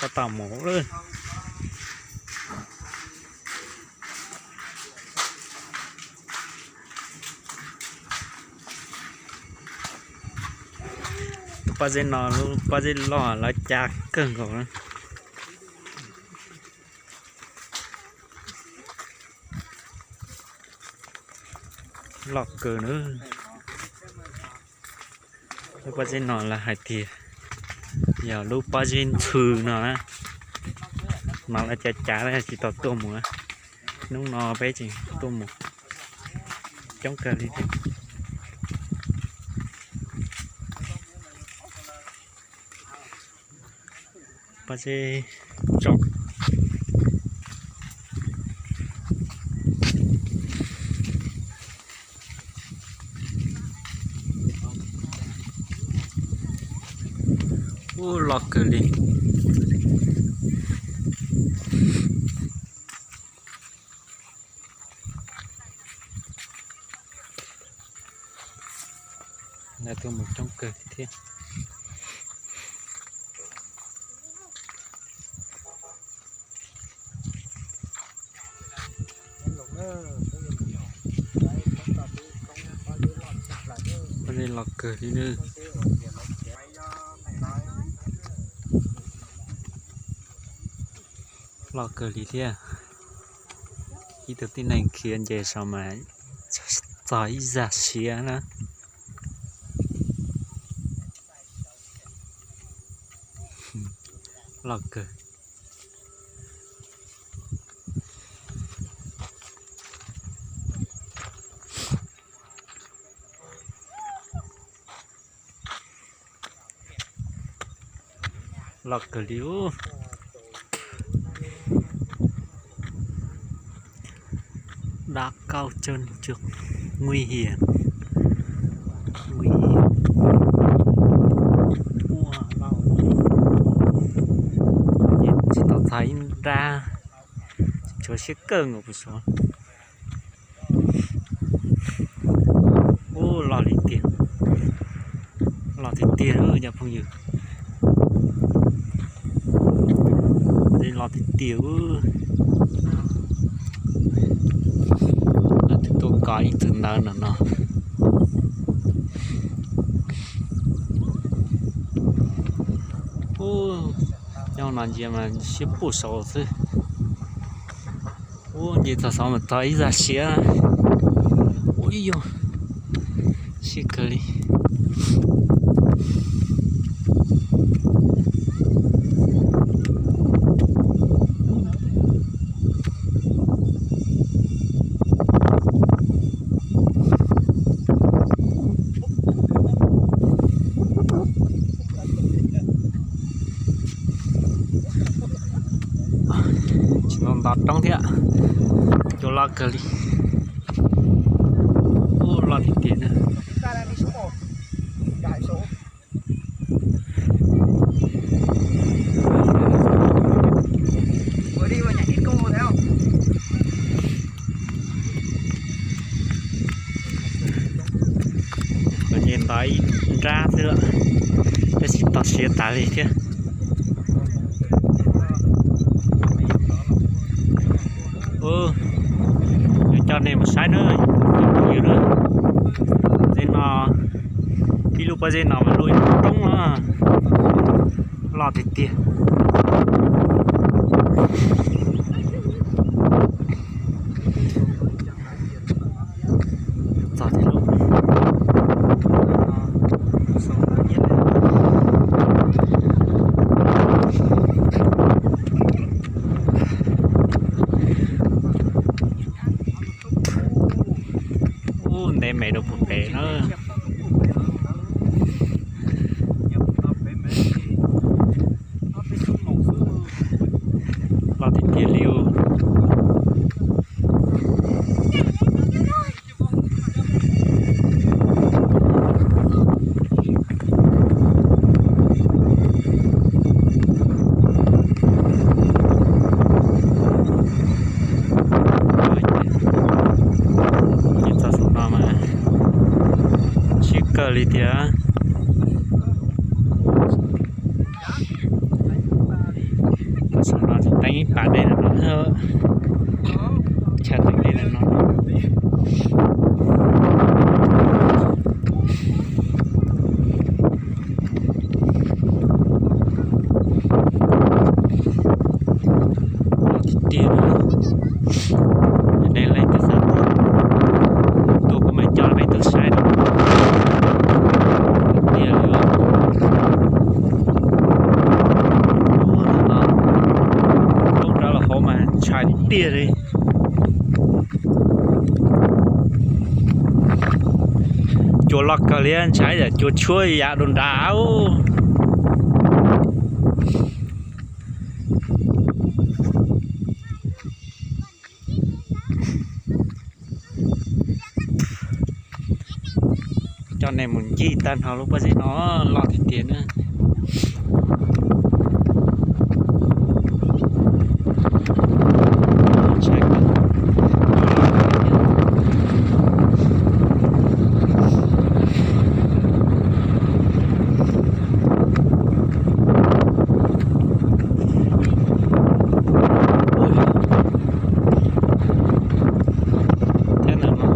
Tab tom mus lawm. Tus pob zeb no, lub pob zeb loj lawv cav kawg nkaus na. Loj kawg na. Lub pob zeb no lawv hais tias yog lub pob zeb ntxhw no na, mas lawv cav cav tsis tau tuaj mus. Hnub no peb tseem tuaj mus coob kawg li thiab. Pob zeb tsom. Ub, loj kawg li. Lawv tuaj mus coob kawg thiab. Pob zeb loj kawg li nawb. Loj kawg li thiab. Ib tug tib neeg khiav nce saum mas txog ib zaj siav na. Loj kawg. Loj kawg li ub. Đá cao chân trượt nguy hiểm. Nguy hiểm. Ua, loj. Tsis tau txog ib nrab, tshuav siab kawg nkaus puas suav. Ub, loj li tiag, loj tiag tiag cov phooj ywg. Loj tiag tiag. Twb tuaj kov ib txwm ntawv no no. Ub, nyob no ntsia mas siab puj saud xwb. Ub, nce txog saud mas txog ib zaj siav. Ub, ib yuav siab kawg li. Tsis nto nto roob thiab. Cua loj kawg li. Ub, loj tiag tiag na. Nyem ntov ib nrab xwb, tab sis txog siav tas li thiab. Yuav coj nej mus saib na, cov phooj ywg na. Zeb no, ib lub pob zeb no mas luaj ib lub roob na, loj tiag tiag. Txog thiab lauj. Ub, ntev me rau puag pem na. Loj tiag tiag li ub. Ces txog saum no mas siab kawg li tiag. Chaw twg dej ntawm no. Tiag, nej leej twg xav tuaj, tuaj kuv mam coj nej tuaj saib na. Tiag li os. Poob rau hauv mas ntshai tiag li. Cua loj kawg li, ntshai yam cua tshuab yav dua nrad. Coj nej mus ncig tag nrho lub pob zeb no, loj tiag tiag na. Thiab ntawm no,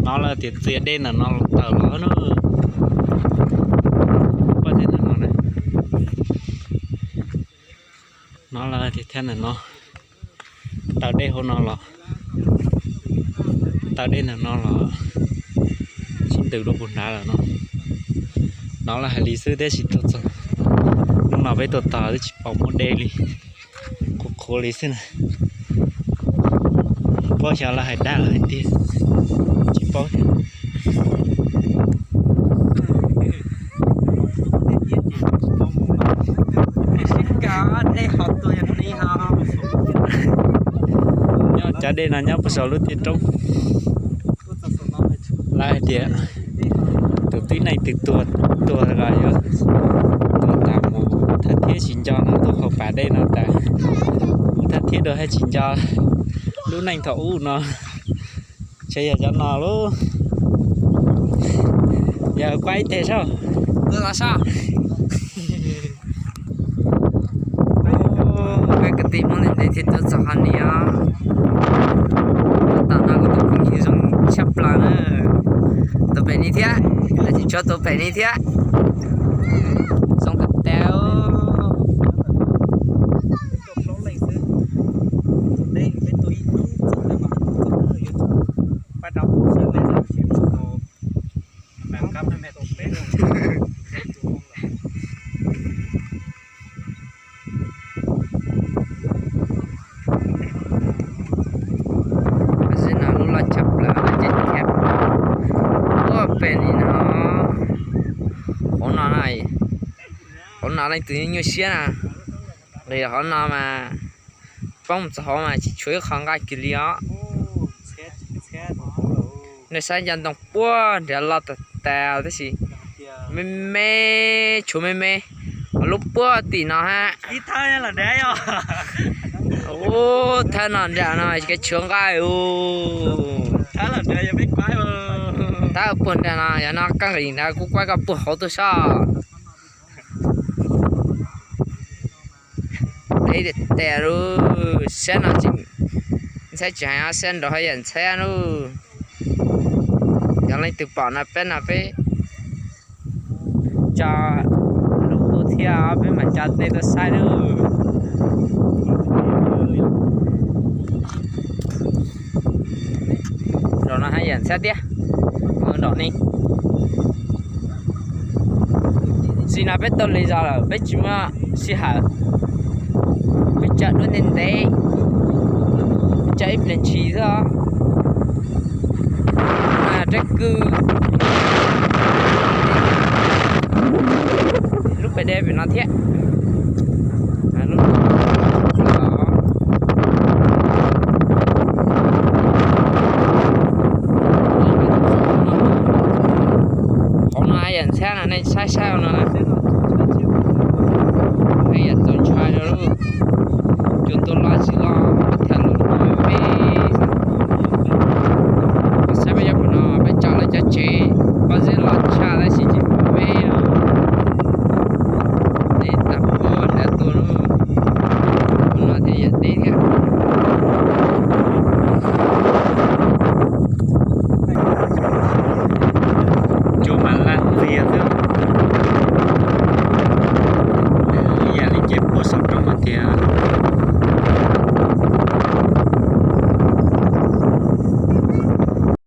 no lawv tias txias dej ntawm no los tawm los na. Pob zeb ntawm no na. No lawv tias thiab ntawm no, taw dej hauv no los, taw dej ntawm no los sib ntws dua puag nrad lawm no. No lawv hais li xwb, tab sis tuaj txog hnub no peb tuaj txog twb tsis pom muaj dej li, qhuav qhuav li xwb na. Puab xyov lawv hais dag los hais tiag, tsis paub thiab. Nyob cov dej no nyob puag saum lub tiaj roob. Lawv hais tias tus tib neeg twg tuag, tuag los yuav tuag tas mus thawj thiab tsis nco no, tuag hauv pas dej no tas mus thawj thiab dua thiab tsis nco lub neej thaum ub no. Ntshe yog cov no lauj. Yog kuaj ib teg saib. Peb kwv tij Hmoob ntev ntev thiaj tuaj txog qhov ni os. Tab tom no kuv tus phooj ywg zoo tshaj plaws na. Tuaj pem ni thiab, lawv tsis tshua tuaj pem ni thiab. Zoo kawg tau. Zeb no lub loj tshaj plaws, ces khiav puag pem li no. Hauv no, hauv no leej twg nyuaj siab na, los yog hauv no mas poob txog hauv mas tsis tshuav ib qho nqaij kiag li os. Nej saib ncaj ntoo puag nrad loj tas tas tab sis me me, tshuav me me, lub puag tim no hab. Ub, thawb no nram no kev tshuav nqaij ub. Thawb puag nram no, yog no koj nqis nrad kuv kuaj koj puag hauv tuaj saib. Deb tiag tiag lauj, saib no tsis, ntxhab tsis hais, saib nraud haj yam ntxhab lauj. Yog leej twg pom no peb no peb tso lub pub thiab peb mam coj nej tuaj saib lauj. Nraum no haj yam ntxhab tiag, nraum ni. Tam sim no peb tau li zog lawm, peb tsis muaj sij hawm, peb tso duab ntev ntev, peb tso ib pliag ntshis xwb os. Rab kwj, lub pem deb pem no thiab. Hauv no yam ntxhab no nej saib saib no, yam txaus ntshai rau lub cua tuaj loj tsis loj, peb tham lus me me. Saib peb cov pem no, peb tso lawv cov tsev pob zeb loj tshaj tab sis tsis me os. Deb tag puag nrad tuaj lauj. Cua mas laj ntxiag xwb. Ib yam li ces puag saum roob hais tias